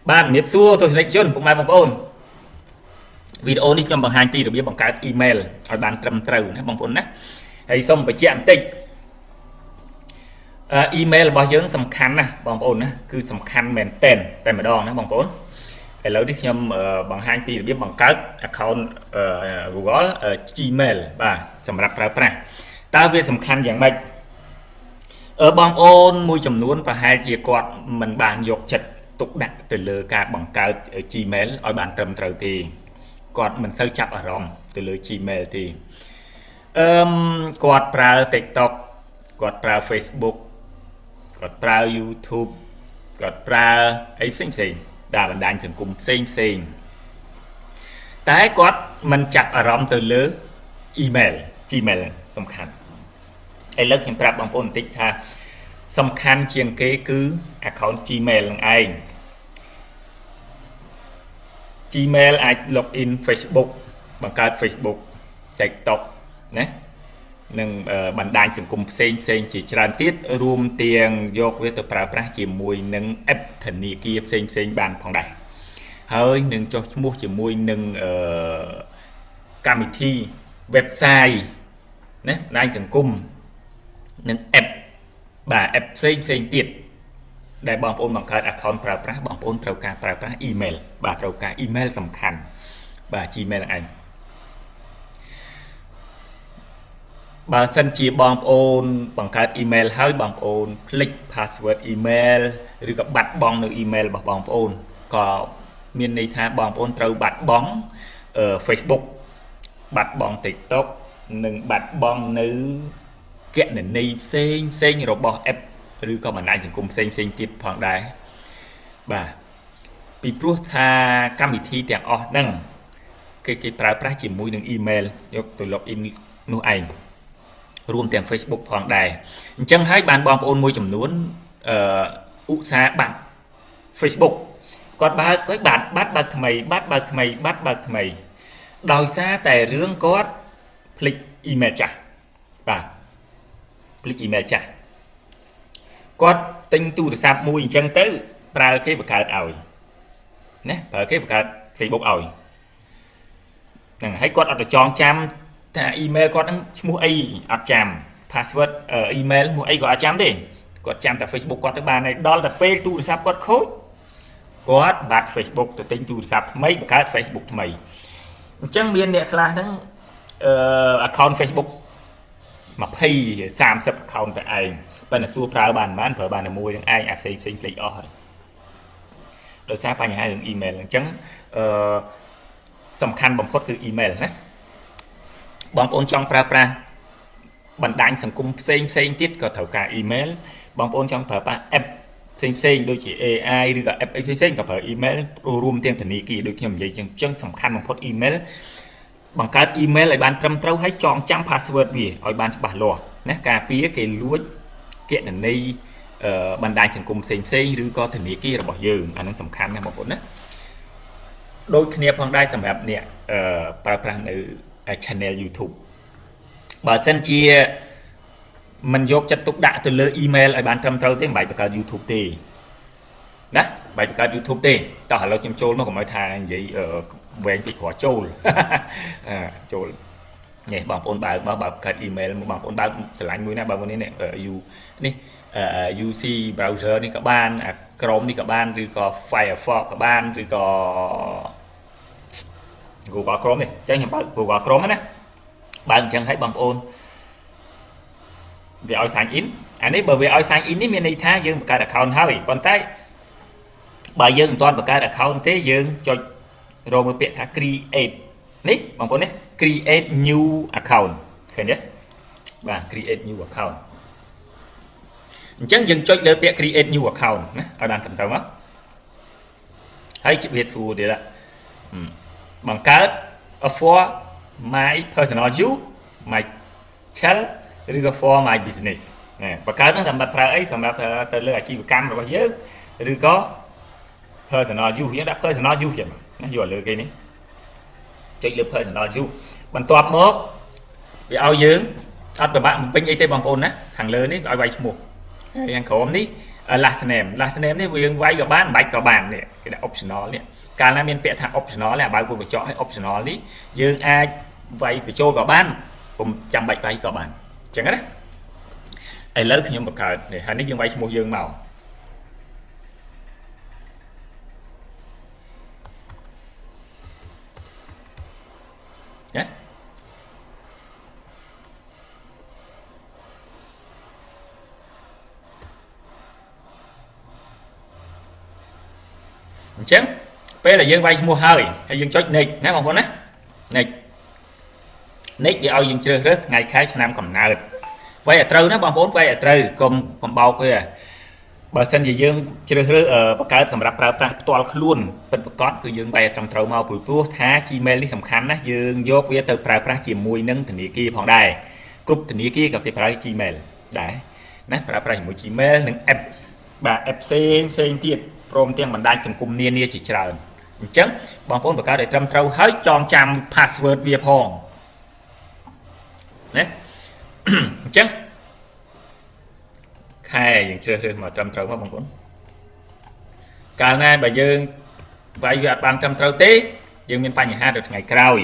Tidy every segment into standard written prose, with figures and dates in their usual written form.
បាទជំរាបសួរទស្សនិកជនពុកម៉ែបងប្អូនវីដេអូនេះខ្ញុំបង្ហាញពីរបៀបបង្កើតអ៊ីមែលឲ្យបានត្រឹមត្រូវណាបងប្អូនណាហើយសូមបញ្ជាក់បន្តិចអ៊ីមែលរបស់យើងសំខាន់ណាស់បងប្អូនណាគឺសំខាន់មែនតែនតែម្ដងណាបងប្អូនឥឡូវនេះខ្ញុំបង្ហាញពីរបៀបបង្កើត account Google Gmail បាទសម្រាប់ប្រើប្រាស់តើវាសំខាន់យ៉ាងម៉េចបងប្អូនមួយចំនួនប្រហែលជាគាត់មិនបានយកចិត្តទុកដាក់ទៅលើការបង្កើត Gmail ឲ្យបានត្រឹមត្រូវទេគាត់មិនសូវចាប់អារម្មណ៍ទៅលើ Gmail ទេអឺមគាត់ប្រើ TikTok គាត់ប្រើ Facebook គាត់ប្រើ YouTube គាត់ប្រើអីផ្សេងផ្សេងដែលបណ្ដាញសង្គមផ្សេងផ្សេងតែគាត់មិនចាប់អារម្មណ៍ទៅលើ email Gmail សំខាន់ឥឡូវខ្ញុំប្រាប់បងប្អូនបន្តិចថាសំខាន់ជាងគេគឺ account Gmail នឹងឯង Gmail អាច log in Facebook បង្កើត Facebook TikTok ណានិងបណ្ដាញសង្គមផ្សេងផ្សេងជាច្រើនទៀតរួមទាំងយកវាទៅប្រើប្រាស់ជាមួយនឹង app ធនាគារផ្សេងផ្សេងបានផងដែរហើយនឹងចុះឈ្មោះជាមួយនឹងកម្មវិធី website ណាបណ្ដាញសង្គមនិង app បាទ app ផ្សេងផ្សេងទៀតដែលបងប្អូនបង្កើត account ប្រើប្រាស់បងប្អូនត្រូវការប្រើប្រាស់ email បាទត្រូវការ email សំខាន់បាទ Gmail ឯងបើសិនជាបងប្អូនបង្កើត email ហើយបងប្អូនភ្លេច password email ឬក៏បាត់បង់នៅ email របស់បងប្អូនក៏មានន័យថាបងប្អូនត្រូវបាត់បង់ Facebook បាត់បង់ TikTok និងបាត់បង់នៅគណនីផ្សេងផ្សេងរបស់ app ឬក៏បណ្ដាញសង្គមផ្សេងផ្សេងទៀតផងដែរបាទពីព្រោះថាកម្មវិធីទាំងអស់ហ្នឹងគេប្រើប្រាស់ជាមួយនឹង email យកទៅ log in នោះឯងរួមទាំង Facebook ផងដែរអញ្ចឹងហើយបានបងប្អូនមួយចំនួនអឺឧស្សាហ៍បាត់ Facebook គាត់បើកគាត់បាត់បាត់បើកថ្មីបាត់បើកថ្មីបាត់បើកថ្មីដោយសារតែរឿងគាត់ភ្លេច email ចាស់បាទភ្លេច email ចាស់គាត់ទិញទូរស័ព្ទមួយអញ្ចឹងទៅប្រើគេបង្កើតឲ្យណាប្រើគេបង្កើត Facebook ឲ្យហ្នឹងហើយគាត់អត់ទៅចងចាំថា email គាត់ហ្នឹងឈ្មោះអីអត់ចាំ password email ឈ្មោះអីក៏អត់ចាំទេគាត់ចាំតែ Facebook គាត់ទៅបានហើយដល់តែពេលទូរស័ព្ទគាត់ខូចគាត់បាត់ Facebook ទៅទិញទូរស័ព្ទថ្មីបង្កើត Facebook ថ្មីអញ្ចឹងមានអ្នកខ្លះហ្នឹងអឺ account Facebook 20 30 account តែឯងប៉ុន្តែសួរប្រើបានបានប្រើបានតែមួយនឹងឯងអាផ្សេងផ្សេងភ្លេចអស់ហើយដោយសារបញ្ហារឿង email អញ្ចឹងអឺសំខាន់បំផុតគឺ email ណាបងប្អូនចង់ប្រើប្រាស់បណ្ដាញសង្គមផ្សេងផ្សេងទៀតក៏ត្រូវការ email បងប្អូនចង់ប្រើប្រាស់ app ផ្សេងផ្សេងដូចជា AI ឬក៏ app អីផ្សេងផ្សេងក៏ប្រើ email រួមទាំងធនាគារដូចខ្ញុំនិយាយចឹងចឹងសំខាន់បំផុត email បង្កើត email ឲ្យបានត្រឹមត្រូវហើយចងចាំ password វាឲ្យបានច្បាស់លាស់ណាការពារគេលួចគណនីបណ្ដាញសង្គមផ្សេងផ្សេងឬក៏ធនាគាររបស់យើងអានឹងសំខាន់ណាស់បងប្អូនណាដូចគ្នាផងដែរសម្រាប់អ្នកប្រើប្រាស់នៅ channel YouTube បើសិនជាមិនយកចិត្តទុកដាក់ទៅលើ email ឲ្យបានត្រឹមត្រូវទេមិនបាច់បង្កើត YouTube ទេណាបាច់បង្កើត YouTube ទេតោះឥឡូវខ្ញុំចូលមកកុំឲ្យថានិយាយវែងពីគ្រាន់ចូលចូលនេះបងប្អូនបើកមកបើកើត email មកបងប្អូនបើកស្រឡាញ់មួយណាបើមួយនេះ U នេះ UC browser នេះក៏បាន Chrome នេះក៏បានឬក៏ Firefox ក៏បានឬក៏ Google Chrome នេះអញ្ចឹងខ្ញុំបើក Google Chrome ណាបើកអញ្ចឹងឲ្យបងប្អូនវាឲ្យ sign in អានេះបើវាឲ្យ sign in នេះមានន័យថាយើងបង្កើត account ហើយប៉ុន្តែបើយើងមិនទាន់បង្កើត account ទេយើងចុចរកមើលពាក្យថា create នេះបងប្អូននេះ create new account ឃើញទេបាទ create new account អញ្ចឹងយើងចុចលើពាក្យ create new account ណាឲ្យបានត្រឹមត្រូវមកហើយវាសួរទៀតបង្កើត for my personal use, my child ឬក៏ for my business ណាបង្កើតនោះសម្រាប់ប្រើអីសម្រាប់ទៅលើអាជីវកម្មរបស់យើងឬក៏ personal use យើងដាក់ personal use ចឹងណាយកលើគេនេះចុចលើ personal use បន្ទាប់មកវាឲ្យយើងអត់ពិបាកបំពេញអីទេបងប្អូនណាខាងលើនេះឲ្យវាយឈ្មោះហើយខាងក្រោមនេះ Last name last name នេះយើងវាយក៏បានមិនបាច់ក៏បាននេះគេដាក់ optional នេះកាលណាមានពាក្យថា optional នេះអាបើកវង់ក្រចកឲ្យ optional នេះយើងអាចវាយបញ្ចូលក៏បានពុំចាំបាច់វាយក៏បានអញ្ចឹងណាឥឡូវខ្ញុំបង្កើតនេះហើយនេះយើងវាយឈ្មោះយើងមកណាអញ្ចឹងពេលដែលយើងវាយឈ្មោះហើយហើយយើងចុច next ណាបងប្អូនណា next next វាឲ្យយើងជ្រើសរើសថ្ងៃខែឆ្នាំកំណើតវាយឲ្យត្រូវណាបងប្អូនវាយឲ្យត្រូវកុំកុំបោកទេបើសិនជាយើងជ្រើសរើសបង្កើតសម្រាប់ប្រើប្រាស់ផ្ទាល់ខ្លួនពិតប្រាកដគឺយើងវាយឲ្យត្រឹមត្រូវមកព្រោះថា Gmail នេះសំខាន់ណាស់យើងយកវាទៅប្រើប្រាស់ជាមួយនឹងធនាគារផងដែរគ្រប់ធនាគារក៏គេប្រើ Gmail ដែរណាប្រើប្រាស់ជាមួយ Gmail និង app បាទ app ផ្សេងផ្សេងទៀតព្រមទាំងបណ្ដាញសង្គមនានាជាច្រើនអញ្ចឹងបងប្អូនបង្កើតឲ្យត្រឹមត្រូវហើយចងចាំ password វាផងណាអញ្ចឹងខែយើងជ្រើសរើសមកត្រឹមត្រូវមកបងប្អូនកាលណាបើយើងវាយវាអត់បានត្រឹមត្រូវទេយើងមានបញ្ហានៅថ្ងៃក្រោយ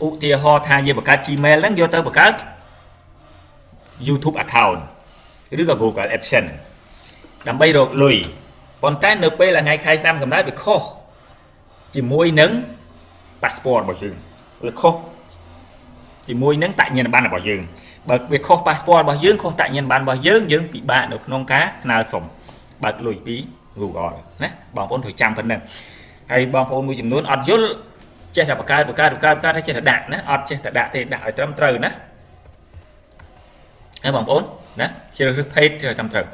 ឧទាហរណ៍ថាយើងបង្កើត Gmail ហ្នឹងយកទៅបង្កើត YouTube account ឬក៏ Google AdSense ដើម្បីរកលុយប៉ុន្តែនៅពេលថ្ងៃខែឆ្នាំកំណើតវាខុសជាមួយនឹង passport របស់យើងវាខុសជាមួយនឹងតញ្ញាណប័ណ្ណរបស់យើងបើវាខុស passport របស់យើងខុសតញ្ញាណប័ណ្ណរបស់យើងយើងពិបាកនៅក្នុងការស្នើសុំបើកលុយពី Google ណាបងប្អូនត្រូវចាំប៉ុណ្ណឹងហើយបងប្អូនមួយចំនួនអត់យល់ចេះតែបង្កើតបង្កើតបង្កើតបង្កើតហើយចេះតែដាក់ណាអត់ចេះតែដាក់ទេដាក់ឲ្យត្រឹមត្រូវណាហើយបងប្អូនណាជ្រើសរើស page ឲ្យត្រឹមត្រូវ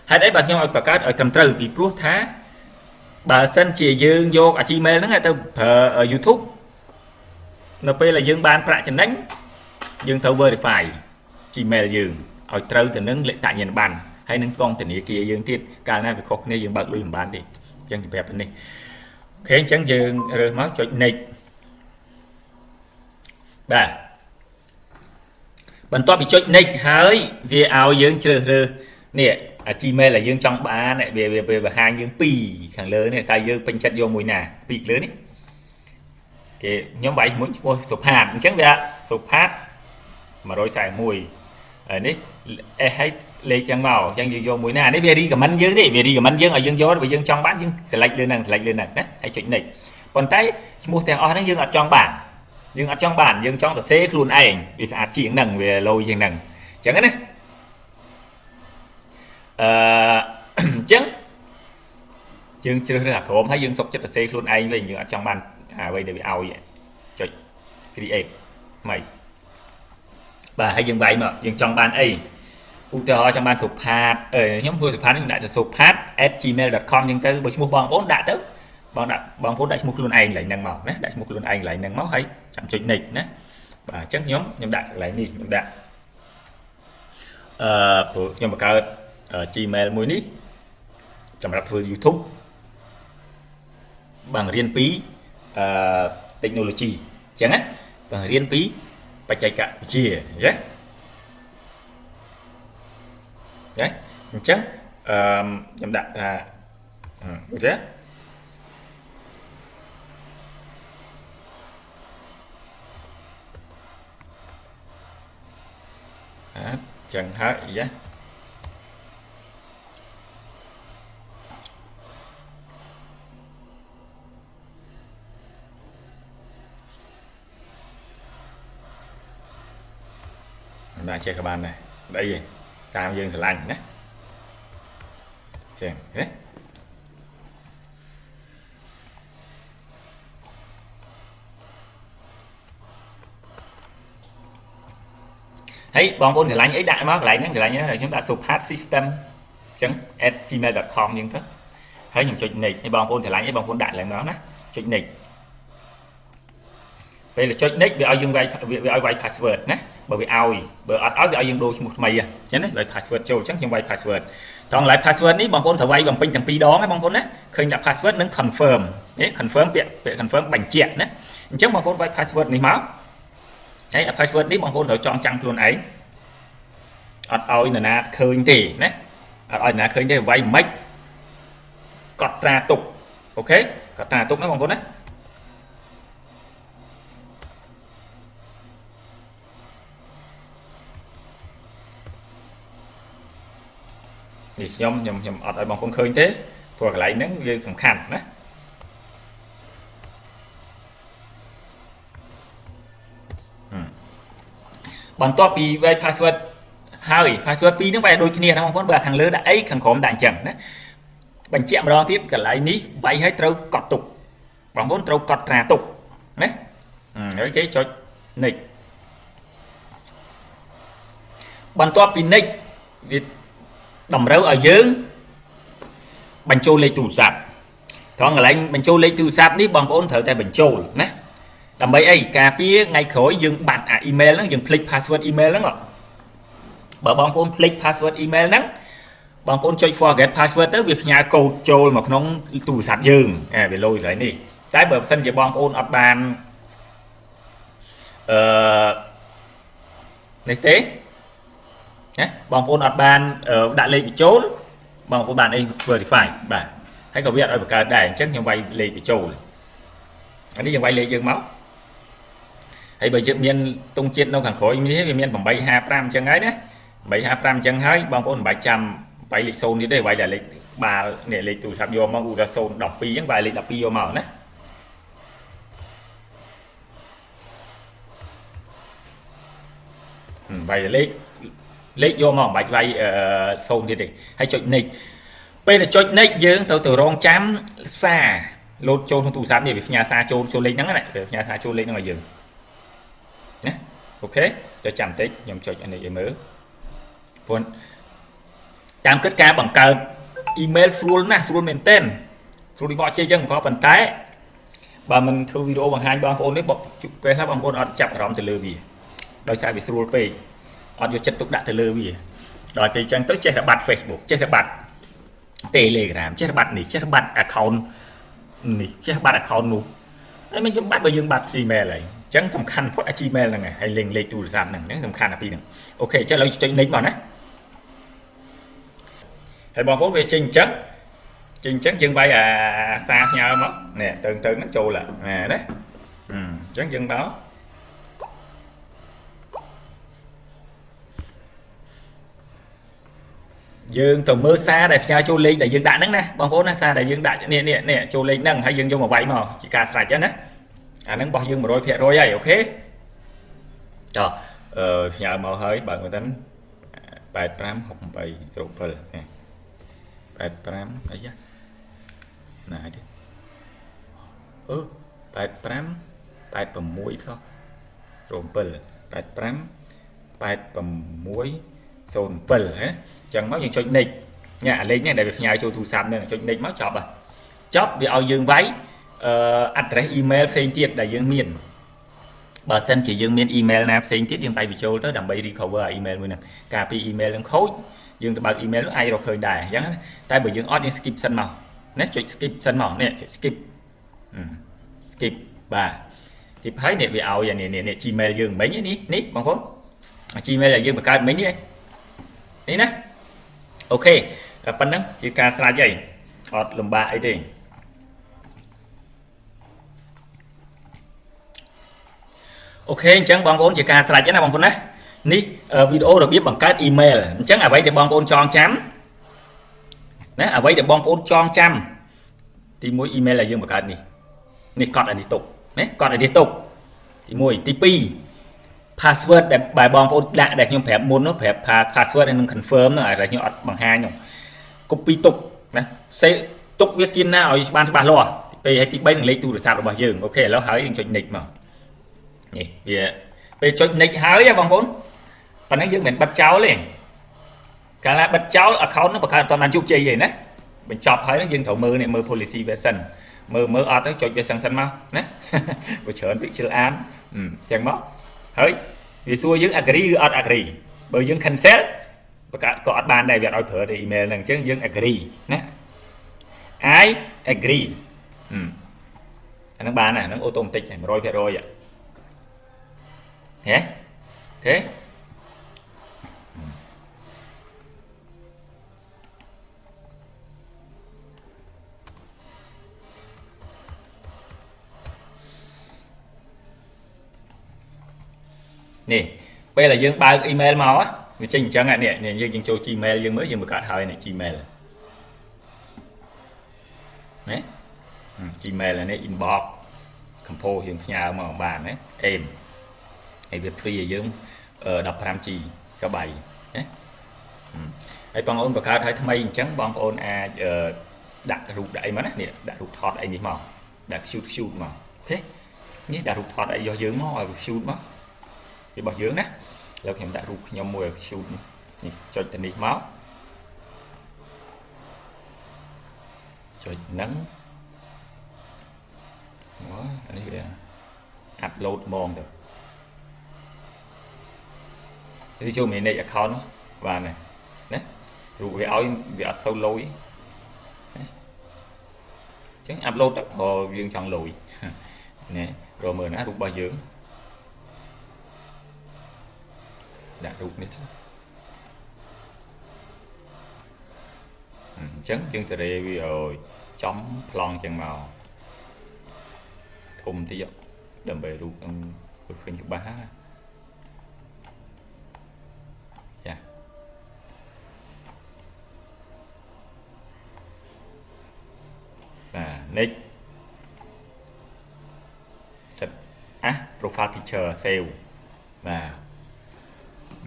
ហេតុអីបាទខ្ញុំឲ្យបង្កើតឲ្យត្រឹមត្រូវពីព្រោះថាបើសិនជាយើងយកអា Gmail ហ្នឹងទៅប្រើ YouTube នៅពេលដែលយើងបានប្រាក់ចំណេញយើងត្រូវ verify Gmail យើងឲ្យត្រូវទៅនឹងលេខតញ្ញាណប័ណ្ណហើយនឹងកងធនាគារយើងទៀតកាលណាវាខុសគ្នាយើងបើកលុយមិនបានទេអញ្ចឹងប្រាប់ប៉ុណ្នេះ OK អញ្ចឹងយើងរើសមកចុច next បាទបន្ទាប់ពីចុច next ហើយវាឲ្យយើងជ្រើសរើសនេះអា Gmail ដែលយើងចង់បានវាវាបង្ហាញយើងពីរខាងលើនេះតើយើងពេញចិត្តយកមួយណាពីរលើនេះគេខ្ញុំវាយមួយឈ្មោះសុផាតអញ្ចឹងវាសុផាត141ហើយនេះអេឲ្យលេខចឹងមកអញ្ចឹងយើងយកមួយណានេះវា recommend យើងទេវា recommend យើងឲ្យយើងយកបើយើងចង់បានយើង select លើហ្នឹង select លើហ្នឹងណាហើយចុច next ប៉ុន្តែឈ្មោះទាំងអស់ហ្នឹងយើងអត់ចង់បានយើងអត់ចង់បានយើងចង់សរសេរខ្លួនឯងវាស្អាតជាងហ្នឹងវាឡូយជាងហ្នឹងអញ្ចឹងណាអញ្ចឹងយើងជ្រើសរើសអាក្រមហើយយើងសុខចិត្តសរសេរខ្លួនឯងវិញយើងអត់ចង់បានអ្វីដែលវាឲ្យចុច create ថ្មីបាទហើយយើងវាយមកយើងចង់បានអីឧទាហរណ៍ចង់បានសុផាតអឺខ្ញុំធ្វើសុផាតខ្ញុំដាក់ទៅសុផាត @gmail.com អញ្ចឹងទៅបើឈ្មោះបងប្អូនដាក់ទៅបងដាក់បងប្អូនដាក់ឈ្មោះខ្លួនឯងកន្លែងហ្នឹងមកណាដាក់ឈ្មោះខ្លួនឯងកន្លែងហ្នឹងមកហើយចាំចុច next ណាបាទអញ្ចឹងខ្ញុំខ្ញុំដាក់កន្លែងនេះខ្ញុំដាក់អឺព្រោះខ្ញុំបង្កើត Gmail មួយនេះសម្រាប់ធ្វើ YouTube បង្រៀនពីអឺ technology អញ្ចឹងណាបង្រៀនពីបច្ចេកវិទ្យាអញ្ចឹងណាអញ្ចឹងអឺខ្ញុំដាក់ថាអញ្ចឹងអញ្ចឹងហើយយ៉ាដាក់ចេះក៏បានដែរអីតាមយើងស្រឡាញ់ណាចឹងណាហើយបងប្អូនស្រឡាញ់អីដាក់មកកន្លែងហ្នឹងស្រឡាញ់ហ្នឹងខ្ញុំដាក់ suphat system អញ្ចឹង @gmail.com អញ្ចឹងទៅហើយខ្ញុំចុច next ហើយបងប្អូនស្រឡាញ់អីបងប្អូនដាក់ឡើងមកណាចុច next ពេលចុច next វាឲ្យយើងវាយវាឲ្យវាយ password ណាបើវាឲ្យបើអត់ឲ្យវាឲ្យយើងដូរឈ្មោះថ្មីអញ្ចឹងណាវាយ password ចូលអញ្ចឹងខ្ញុំវាយ password ត្រង់កន្លែង password នេះបងប្អូនត្រូវវាយបំពេញទាំងពីរដងណាបងប្អូនណាឃើញដាក់ password និង confirm នេះ confirm ពាក្យពាក្យ confirm បញ្ជាក់ណាអញ្ចឹងបងប្អូនវាយ password នេះមកហើយ password នេះបងប្អូនត្រូវចងចាំខ្លួនឯងអត់ឲ្យនរណាឃើញទេណា អត់ឲ្យណាឃើញទេវាយមិនកត់ត្រាទុក OK កត់ត្រាទុកណាបងប្អូនណានេះខ្ញុំខ្ញុំខ្ញុំអត់ឲ្យបងប្អូនឃើញទេព្រោះកន្លែងហ្នឹងវាសំខាន់ណាបន្ទាប់ពីវាយ password ហើយ password ពីរហ្នឹងវាយដូចគ្នាណាបងប្អូនបើខាងលើដាក់អីខាងក្រោមដាក់អញ្ចឹងណាបញ្ជាក់ម្ដងទៀតកន្លែងនេះវាយឲ្យត្រូវកត់ទុកបងប្អូនត្រូវកត់ត្រាទុកណាហើយគេចុច next បន្ទាប់ពី next វាតម្រូវឲ្យយើងបញ្ចូលលេខទូរស័ព្ទត្រង់កន្លែងបញ្ចូលលេខទូរស័ព្ទនេះបងប្អូនត្រូវតែបញ្ចូលណាដើម្បីអីការពារថ្ងៃក្រោយយើងបាត់អា email ហ្នឹងយើងភ្លេច password email ហ្នឹងបើបងប្អូនភ្លេច password email ហ្នឹងបងប្អូនចុច forget password ទៅវាផ្ញើកូដចូលមកក្នុងទូរស័ព្ទយើងវាលុយកន្លែងនេះតែបើមិនសិនជាបងប្អូនអត់បានអឺនេះទេណាបងប្អូនអត់បានដាក់លេខបញ្ចូលបងប្អូនបានអី verify បាទហើយក៏វាអត់ឲ្យបង្កើតដែរអញ្ចឹងខ្ញុំវាយលេខបញ្ចូលអានេះយើងវាយលេខយើងមកហើយបើយើងមានទង់ជាតិនៅខាងក្រោយនេះវាមាន855អញ្ចឹងហើយណា855អញ្ចឹងហើយបងប្អូនមិនបាច់ចាំវាយលេខ0ទៀតទេវាយតែលេខបាល់នេះលេខទូរស័ព្ទយកមកឧទាហរណ៍012អញ្ចឹងវាយលេខ12យកមកណាវាយលេខយកមកមិនបាច់វាយ0ទៀតទេហើយចុច next ពេលដែលចុច next យើងត្រូវទៅរងចាំសារលោតចូលក្នុងទូរស័ព្ទនេះវាផ្ញើសារចូលចូលលេខហ្នឹងណាវាផ្ញើសារចូលលេខហ្នឹងឲ្យយើងណា OK ចុចចាំបន្តិចខ្ញុំចុចអានេះឲ្យមើលព្រោះតាមគិតការបង្កើតអ៊ីមែលស្រួលណាស់ស្រួលមែនទែនស្រួលបកជ័យចឹងក៏ប៉ុន្តែបើមិនធ្វើវីដេអូបង្ហាញបងប្អូននេះបកពេលខ្លះបងប្អូនអត់ចាប់អារម្មណ៍ទៅលើវាដោយសារវាស្រួលពេកអត់យកចិត្តទុកដាក់ទៅលើវាដល់ពេលចឹងទៅចេះតែបាត់ Facebook ចេះតែបាត់ Telegram ចេះតែបាត់នេះចេះតែបាត់ account នេះចេះបាត់ account នោះហើយមិនយើងបាត់បើយើងបាត់ Gmail ហើយអញ្ចឹងសំខាន់ផុត Gmail ហ្នឹងហើយលេងលេខទូរស័ព្ទហ្នឹងសំខាន់អាពីរហ្នឹង OK អញ្ចឹងឥឡូវចុច next មកណាហើយបងប្អូនវាចេញអញ្ចឹងចេញអញ្ចឹងយើងវាយអាសារផ្ញើមកនេះទៅហ្នឹងចូលណាណាអញ្ចឹងយើងមកយើងទៅមើលសារដែលផ្ញើចូលលេខដែលយើងដាក់ហ្នឹងណាបងប្អូនណាសារដែលយើងដាក់នេះនេះនេះចូលលេខហ្នឹងហើយយើងយកមកវាយមកជាការស្រេចហ្នឹងណាអាហ្នឹងរបស់យើង100%ហើយ OK ចុះផ្ញើមកហើយបើមើលទៅ8568 07នេះ85អីយ៉ាណាទៀតអឺ85 86សោះ07 85 86 07ហ៎ចឹងមកយើងចុច next ញ៉ាអាលេខនេះដែលវាផ្ញើចូលទូរស័ព្ទហ្នឹងចុច next មកចប់ហ៎ចប់វាឲ្យយើងវាយអឺ address email ផ្សេងទៀតដែលយើងមានបើសិនជាយើងមាន email ណាផ្សេងទៀតយើងវាយបញ្ចូលទៅដើម្បី recover អា email មួយហ្នឹងកាលពី email ហ្នឹងខូចយើងទៅបើក email នោះអាចរកឃើញដែរអញ្ចឹងតែបើយើងអត់យើង skip សិនមកណាចុច skip សិនមកនេះចុច skip skip បាទទីហើយនេះវាឲ្យនេះនេះ Gmail យើងមិញនេះនេះបងប្អូន Gmail ដែលយើងបង្កើតមិញនេះនេះណា OK ប៉ុណ្ណឹងជាការស្រេចអីអត់លំបាកអីទេ OK អញ្ចឹងបងប្អូនជាការស្រេចណាបងប្អូនណានេះវីដេអូរបៀបបង្កើតអ៊ីមែលអញ្ចឹងអ្វីដែលបងប្អូនចងចាំណាអ្វីដែលបងប្អូនចងចាំទី1អ៊ីមែលដែលយើងបង្កើតនេះនេះកត់អានេះទុកណាកត់អានេះទុកទី1ទី2 password ដែលបែបងប្អូនដាក់ដែលខ្ញុំប្រាប់មុននោះប្រាប់ password និង confirm នោះដែលខ្ញុំអត់បង្ហាញនោះ copy ទុកណាសេទុកវាគៀនណាឲ្យបានច្បាស់លាស់ទី2ហើយទី3នឹងលេខទូរស័ព្ទរបស់យើង OK ឥឡូវហើយយើងចុច next មកនេះវាពេលចុច next ហើយបងប្អូនប៉ុណ្ណឹងយើងមិនបិទចោលទេកាលណាបិទចោល account នោះបង្កើតអត់បានជោគជ័យទេណាបញ្ចប់ហើយយើងត្រូវមើលនេះមើល policy version មើលមើលអត់ទៅចុចវាសិនសិនមកណាបើច្រើនពេកជិលអានអញ្ចឹងមកហើយវាសួរយើង agree ឬអត់ agree បើយើង cancel បង្កើតក៏អត់បានដែរវាអត់ឲ្យប្រើទេ email ហ្នឹងអញ្ចឹងយើង agree ណា I agree អាហ្នឹងបានអាហ្នឹង automatic 100%ហ៎ OK នេះពេលដែលយើងបើក email មកវាចេញអញ្ចឹងនេះយើងចូល Gmail យើងមើលយើងបង្កើតហើយនេះ Gmail ណា Gmail នេះ inbox compose យើងផ្ញើមកបានណាអេមហើយវា free ឲ្យយើង 15G ក៏បីណាហើយបងប្អូនបង្កើតឲ្យថ្មីអញ្ចឹងបងប្អូនអាចដាក់រូបដាក់អីមកណានេះដាក់រូបថតអីនេះមកដាក់ cute cute មក OK នេះដាក់រូបថតអីយកយើងមកឲ្យ cute មករបស់យើងណាឥឡូវខ្ញុំដាក់រូបខ្ញុំមួយឲ្យ cute នេះនេះចុចទៅនេះមកចុចហ្នឹងអូអានេះវា upload ហ្មងទៅវាចូល manage account បានណាណារូបវាឲ្យវាអត់ទៅលុយអញ្ចឹង upload ទៅព្រោះយើងចង់លុយណារកមើលណារូបរបស់យើងដាក់រូបនេះទៅអញ្ចឹងយើងសេរីវាឲ្យចំប្លង់ចឹងមកធំតិចដើម្បីរូបនឹងឃើញច្បាស់ណាយ៉ាបាទ next set អា profile picture save បាទ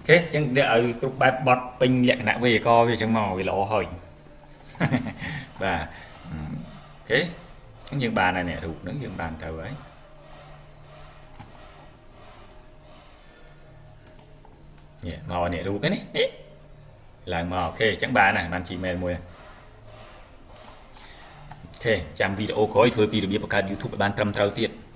OK អញ្ចឹងឲ្យគ្រប់បែបបត់ពេញលក្ខណៈវេយ្យាករណ៍វាអញ្ចឹងមកវាល្អហើយបាទ OK អញ្ចឹងយើងបានហើយនេះរូបហ្នឹងយើងបានទៅហើយនេះមកនេះរូបនេះនេះឡើងមក OK អញ្ចឹងបានហើយបាន Gmail មួយ OK ចាំវីដេអូក្រោយធ្វើពីរបៀបបង្កើត YouTube ឲ្យបានត្រឹមត្រូវទៀត។